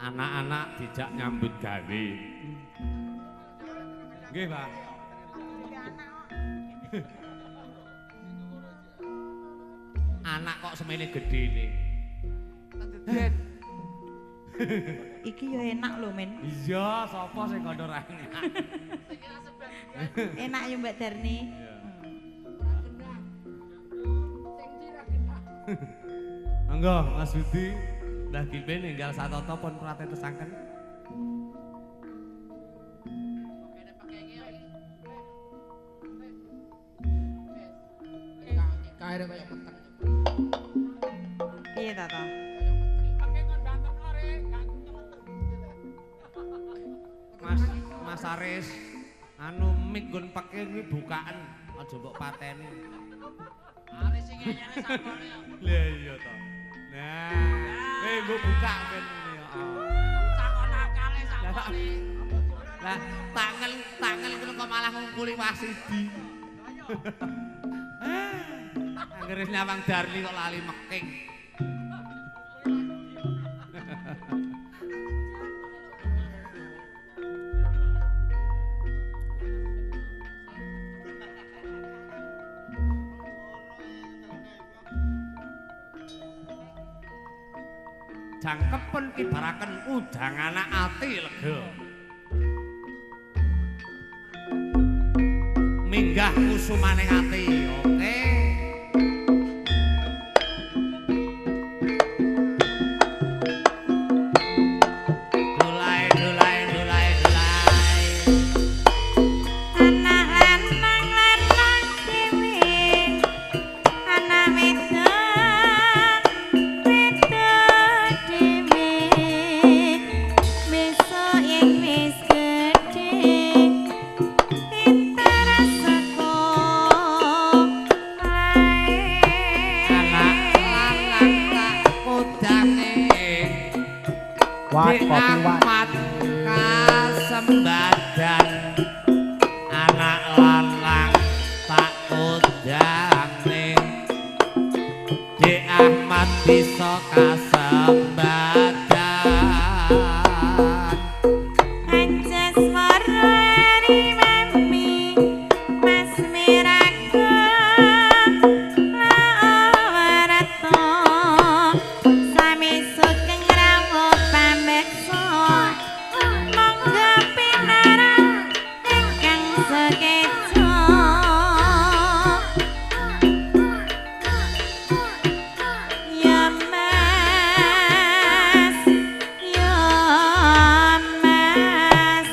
Anak-anak dijak nyambut gawe. Nggih, Pak. Anak kok semene gedene. Iki ya enak lho, Men. Iya, sapa sing kandha ra enak. Enak ya Mbak Darni. Iya. Monggo Mas Budi, Mbah Giben enggal satata pun pratetesaken. Kaire kaya peteng. Piye ta to? Mas Mas Aris, anu mik nggon peke kuwi bukaan, aja mbok pateni. Aris sing ngene sakone ya. Lah iya to. Nah, mbok buka ben ngene ya. Sakon akale sakone. Lah tangen ngono kok malah ngungkuli Wasidi. Anggere nyawang Darni kok lali meking. Jangkepun kibaraken udangana ati lega. Minggah kusumaning ati. Oke. Dulai dulai dulai dulai. Anak lanang lanang dhewe, anak wedok wedok dhewe, besok yen wis gedhe pinter sekolah. Anak lanang tak udange. Wat kopi wat. Ahmad kasembadan anak lanang tak udange. Dek Ahmad bisa kasembadan. Anjas marani mami Mas Miraku lawarato sami sugeng rawuh pameksa monggo pinarak ingkang sekeca. Ya Mas, ya Mas,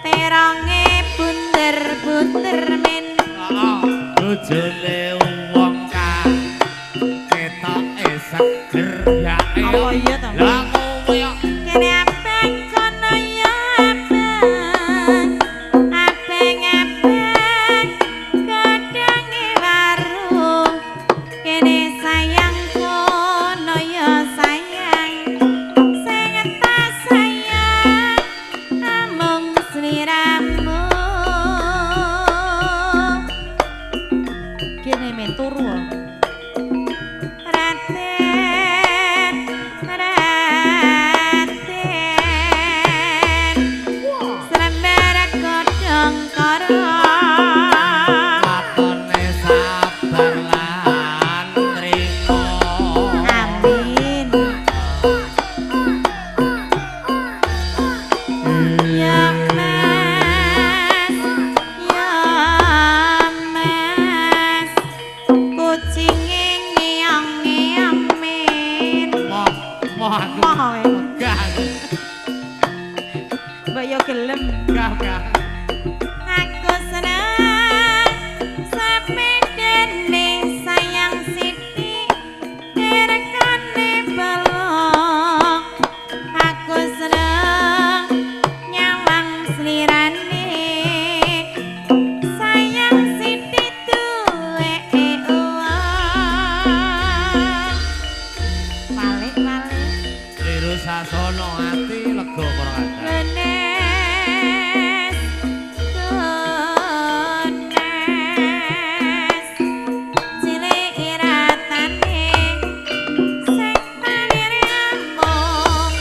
teronge bunder-bunder men. Bojone wong ka ketoke seger ya. Apa iya to? Lah kowe kok Kene abang kono ya abang, abang-abang godhonge waru. Kene sayang kono ya sayang, sing tak sayang amung sliramu. Kene men turu. Raten, Raten, srembar godhong kara. Watone sabar lan trimo. Amin. Ya Mas, ya Mas, kucinge ngeyong-ngeyong men. Moh, moh aku. Moh kowe. Gah, aku. Mbok yo gelem. Gah, gah. Aku seneng sepedene sayang sithik direkane balong. Aku seneng nyawang slirane sayang sithik duweke uwong. Balik-balik Liru sasono ati lega para kadang. Genes, genes, cilik iratane, sing tanire amung.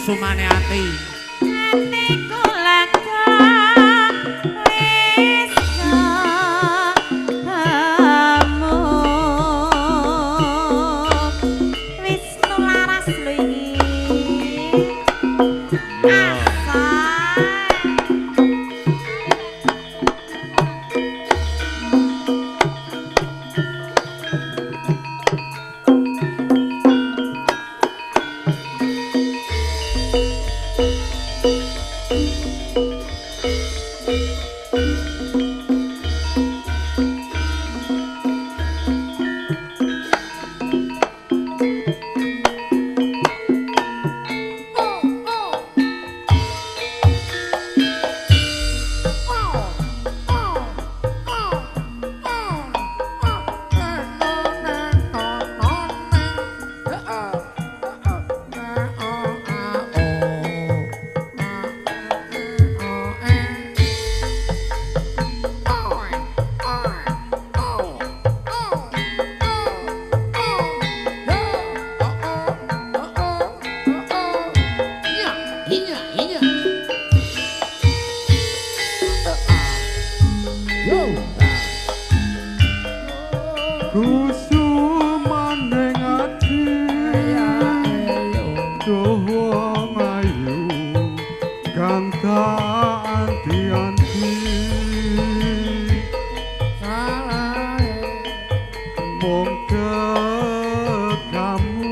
Kusumane ati. Atiku lega wis ketemu. Wis nularas lho iki. Asa. Kusumane ati duh wong ayu kang tak anti-anti mung tekamu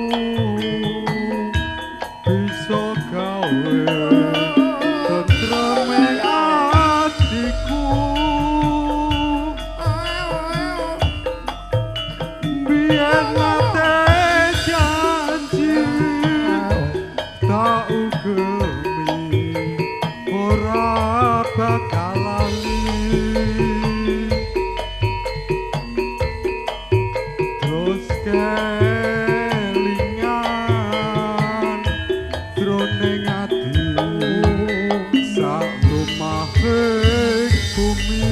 bisa gawe tentreme atiku. Biyen nate janji tak ugemi ora bakal lali. Terus kelingan jroning ati sak lumahing bumi.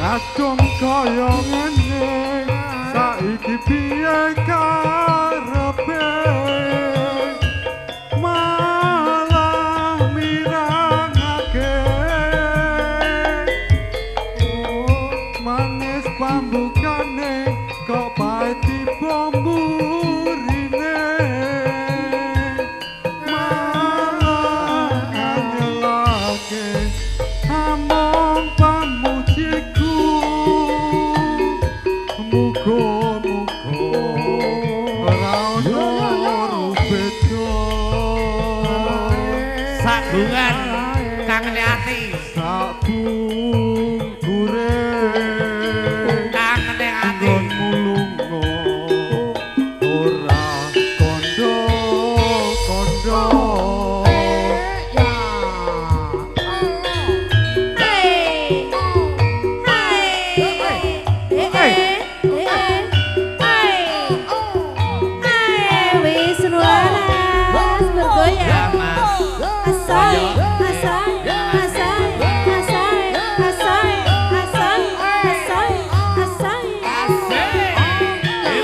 Kadung kaya ngene saiki piye karepe malah mirangake manis pambukane kok pae tiba mburine malah anyelake among pamujiku. Muga-muga ora ono rubeda. Sagungan kangene ati. Sabungkure Kangene ati. nggonmu lunga ora kondo-kondo. Wis nularas bergoyang. Ya Mas. Asai, asai, asai, asai, asai, asai, asai, asai. Asik.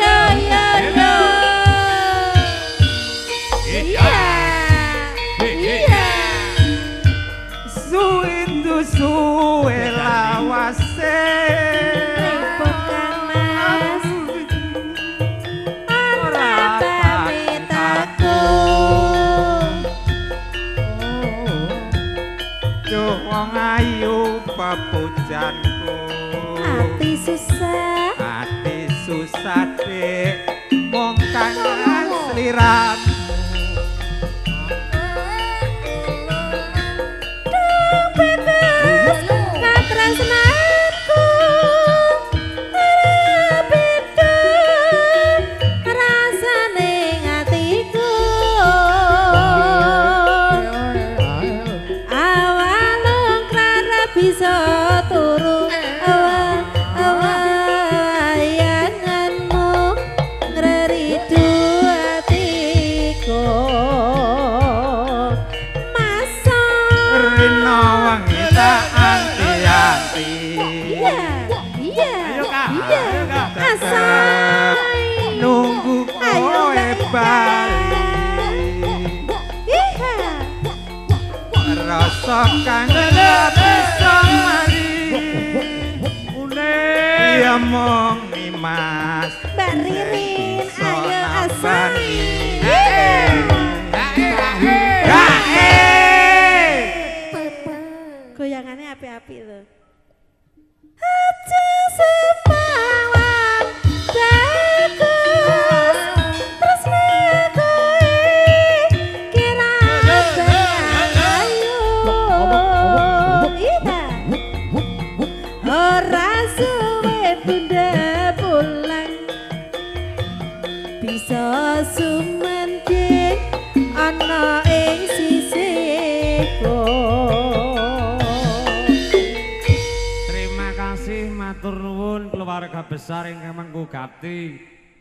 Yo yo yo. Iya. Iya. Suwindu suwe lawase Repot Kang Mas. Ora pamit aku. Duh wong ayu pepujanku. Ati susah. Ati susah dik mung kangen sliramu. Duh bagus katresnanku. Ora beda rasane atiku. Awalung krara bisa turu awa awayanganmu ngreridu atiku. Masa Rina wengi tak anti-anti. Iya, iya. Ayo Kak. Iya. Ayo Kak. Asai. Nunggu Rasa kang bisa mari. Une. Ya mung nimas. Mbak Ririn, ayo asai. Goyangannya api-api lho. Aja sepawan bagus tresna kowe kira ayu. Iya. Ora suwe bunda pulang bisa sumending ana ing sisiku. Terima kasih matur nuwun keluarga besar ingkang mangku gati.